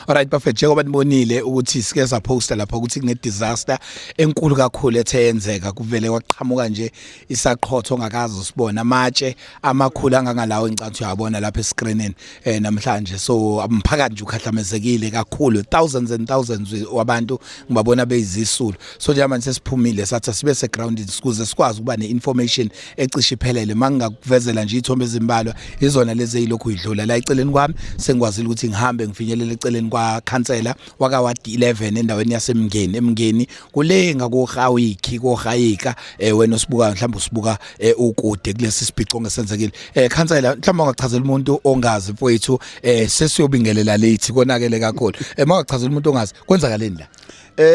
Alright bafethu, njengoba nibonile ukuthi sike saposta lapha ukuthi kune disaster enkulu kakhulu ethe yenzeka, kuvele kwaqhamuka nje isaqhotho ongakaze usibona, amatshe amakhulu angangalawo engicathu uyabona lapha escreenini namhlanje. So umphakathi nje ukhahlamezekile kakhulu, thousands and thousands wabantu ngibabona beyizisulu. So njengamanje sesiphumile, sathi sibe se ground ukuze sikwazi ukuba ne-information ecishe iphelele. Mangingakuvezela nje ithombe ezimbalwa, izona lezi ezilokhu idlula la eceleni kwami. Sengikwazile ukuthi ngihambe ngifinyelele eceleni kwa khansela waka ward 11 endaweni yaseMngeni, eMngeni kule ngakoHawiki koHayika. Wena osibuka, mhlawumbe usibuka ukude kulesi sibhico ngesenzekile. Khansela, mhlawumbe ungachazela umuntu ongazi, mfowethu, sesiyobingelela late, konakele kakhulu. Mawachazela umuntu ongazi, kwenzakaleni la?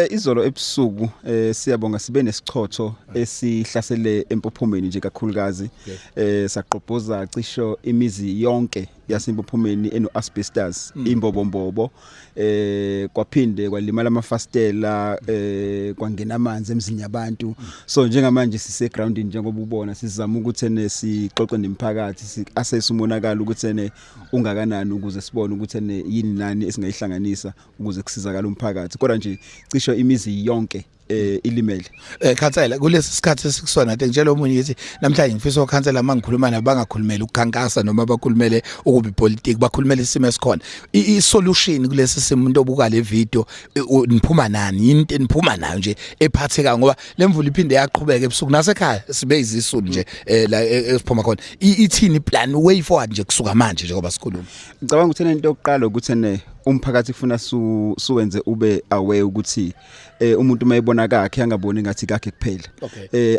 Izolo ebusuku, siyabonga, sibe nesichotho esihlasele eMpophomeni nje kakhulukazi. Saqobhoza cisho imizi yonke yaseMpophomeni eno asbestos, imbobombobo, kwaphinde kwalimala amafastela, kwangena amanzi emzini yabantu. So njengamanje sise groundini, njengoba ubona, sizama ukuthi ene sixoxe nemphakathi, si assess umonakalo ukuthi ene ungakanani, ukuze sibone ukuthi ene yini nani esingayihlanganisa ukuze kusizakala umphakathi. Kodwa nje cisho imizi yonke ilimele. Khansela, kulesi sikhathi esikusona, ade ngitshela omunye ngithi namhlanje ngifisa okhansela mangikhuluma nabo bangakhulumeli ukukhankasa noma bakhulumele ukuba ipolitiki, bakhulumele isimo esikhona, i-solution kulesi simo. Umuntu obuka le video, niphuma nani, into eniphuma nayo nje ephatheka, ngoba lemvula iphinde yaqhubeka ebusuku, nasekhaya sibe izisulu nje la esiphuma khona. Ithini plan, way forward nje kusuka manje njengoba sikhuluma? Ngicabanga ukuthi into yokuqala ukuthi ene umphakathi kufuna suwenze ube aware ukuthi umuntu mayibona kakhe angaboni ngathi kakhe kuphela.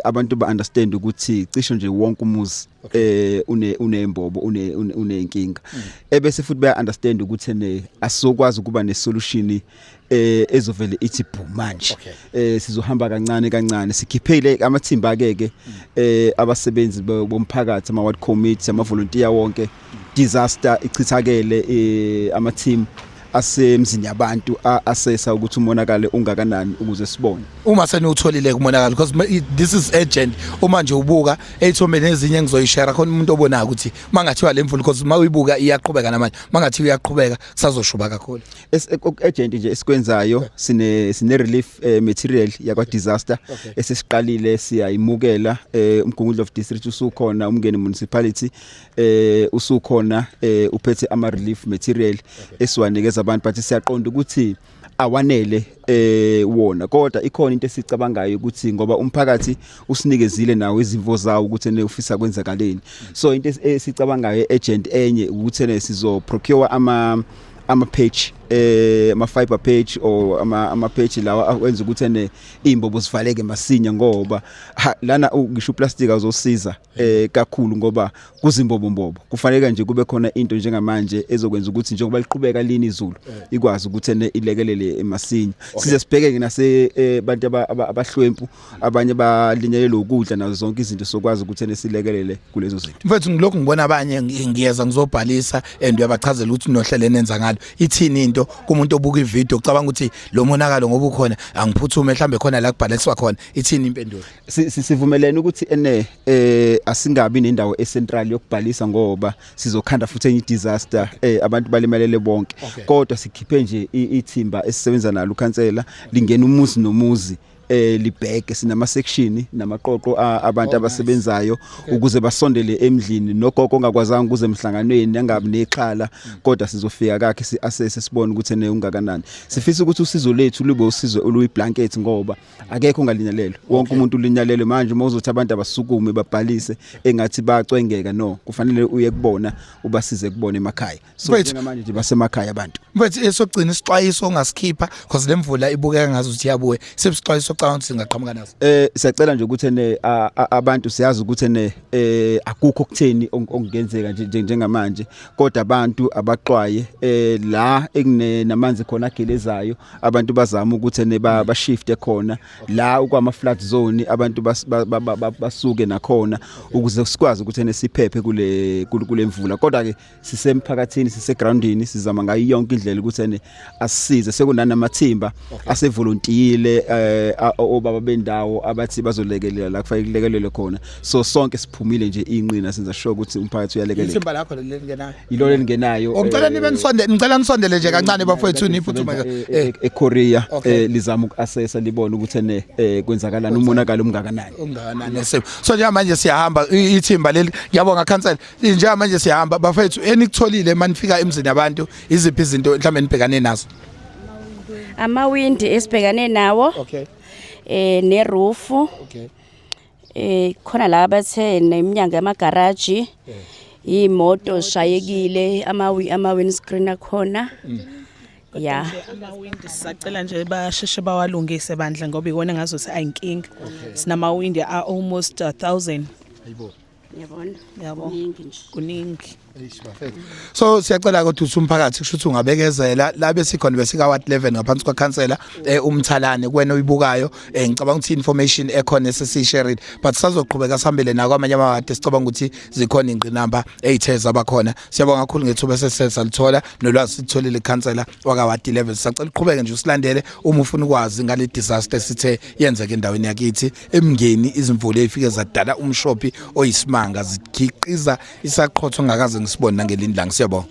Abantu ba understand ukuthi cisho nje wonke umuzi unembobo, unenkinga, ebese futhi baya understand ukuthi ene asizokwazi ukuba ne solution ezovele ithi bu manje. Sizohamba kancane kancane, sikhiphele amathimba ke abasebenzi bomphakathi, ama ward committee, ama volunteer wonke, disaster ichithakele, ama team asemzini yabantu assessa ukuthi umonakalo ungakanani ukuze sibone. Uma seniwutholile kumonakalo, because this is urgent, uma nje ubuka eyithombeni ezinye engizoyishare khona, umuntu obonayo ukuthi mangathiwa le mvula, because uma uyibuka iyaqhubeka namanje, mangathiwa iyaqhubeka kusazoshuba kakhulu. Urgent nje esikwenzayo, sine relief material yakwa disaster esesiqalile siyayimukela. UMgungundlovu District usukhona, uMngeni Municipality usukhona, uphethe ama relief material esiwanikeza abantu, but siyaqonda ukuthi awanele wona. Kodwa ikhona into esicabangayo ukuthi ngoba umphakathi usinikezile nawo izimvo zawo ukuthi ene ufisa kwenzakaleni, so into esicabangayo urgent enye ukuthi ene sizo procure ama patch, ama fiber patch or ama patch lawa akwenza ukuthi ene imbobo zivaleke masinya, ngoba lana ngisho uplastic awuzosiza kakhulu ngoba kuzimbobombobo. Kufanele nje kube khona into njengamanje ezokwenza ukuthi njengoba liqhubeka lini izulu ikwazi ukuthi ene ilekelele masinya. Size sibheke nase bantu abahlwempu, abanye balinyelwe ukudla nazo zonke izinto, sokwazi ukuthi ene silekelele kulezo zinto. Mfethu, ngilokhu ngibona abanye, ngiyeza ngizobhalisa and uyabachazela ukuthi nohlelo enenza ngalo. Ithini into kumuntu obuka ivideo ucabanga ukuthi lo monakalo ngoba ukhona angiphuthume, mhlambe khona la kubhaliswa khona? Ithini impendulo? Sivumelene ukuthi ene asingabi nendawo ecentral yokubhalisa ngoba sizokhanda futhi enye disaster, abantu balimalele bonke. Kodwa sikhiphe nje ithimba esisebenza nalo ukhansela, lingena umuzi nomuzi, libheke. Sinama section namaqoqo abantu abasebenzayo ukuze basondele emdlini nogogo ongakwazanga ukuze emhlanganweni angabi nexhala, kodwa sizofika kakhe si assess, sibone ukuthi ene ungakanani. Sifisa ukuthi usizo lethu lube usizo oluyi blanket ngoba akekho ongalinyalelwe, wonke umuntu ulinyalelwe. Manje uma uzothi abantu abasukume babhalise engathi bacwengeka, no, kufanele uye kubona, ubasize kubona emakhaya. So Mfethu. njengamanje nje basemakhaya abantu. Mfethu, esogcina isixwayiso ongasikhipha, because le mvula ibukeka ngazuthi iyabuya, sibisixwayiso ocabanga ukuthi singaqhamuka naso? Siyacela nje ukuthi ene abantu, siyazi ukuthi ene akukho kutheni okungenzeka nje njengamanje, kodwa abantu abaxwaye la ekune namanzi khona agelezayo, abantu bazama ukuthi ene ba shift khona la ukwama flood zone, abantu basuke nakhona ukuze sikwazi ukuthi ene siphephe kule mvula. Kodwa ke sisemphakathini, sisegroundini, sizama ngayo yonke indlela ukuthi ene asisize. Sekunanamathimba asevolontiile. obaba bendawo abathi bazolekelela la kufanele kulekelelwe khona. So sonke siphumile nje inqina, senza sure ukuthi umphakathi uyalekeleka. Ithimba lakho leli lingenayo? Yilona elingenayo. Oh, ngicela nibe nisonde, ngicela nisondele nje kancane bafowethu, niphuthume. eKorea lizama ukuassessa, libone ukuthi ene kwenzakalani, umonakalo umngakanani. Ungakanani esimo. So njengamanje siyahamba, ithimba leli, ngiyabonga khansela. Njengamanje siyahamba bafethu, enikutholile manifika emzini yabantu, iziphi izinto mhlawumbe nibhekane nazo? Amawindi esibhekane nawo neroof. Khona la bathe neminyango yamagaraji, imoto zishayekile, ama windscreen akhona ya. Amawindi sisacela nje basheshe bawalungise bandla, ngoba ikona ngazothi ayinkinga. Sinamawindi a almost 1000. Yabona. Yabo. Kuningi nje. Kuningi. So siyacela kodwa ukuthi umphakathi kusho ukuthi ungabekezela. La besikhona besika ward 11 ngaphansi kwakhansela umthalane kuwena oyibukayo. Ngicabanga ukuthi information ekhona esesishare, but sazoqhubeka sihambele nako amanye amawadi sicabanga ukuthi zikhona ingqinamba ezithe zabakhona. Siyabonga kakhulu ngethuba esesalithola nolwazi sitholile ikhansela waka ward 11. Sisacela uqhubeke nje usilandele uma ufuna ukwazi ngale disaster sithe yenzeka endaweni yakithi eMngeni, izimvula ezifike zadala umshophi oyisimanga, zikhiqiza isaqhotho ongakaze ngisibone nangelinye ilanga. Siyabonga.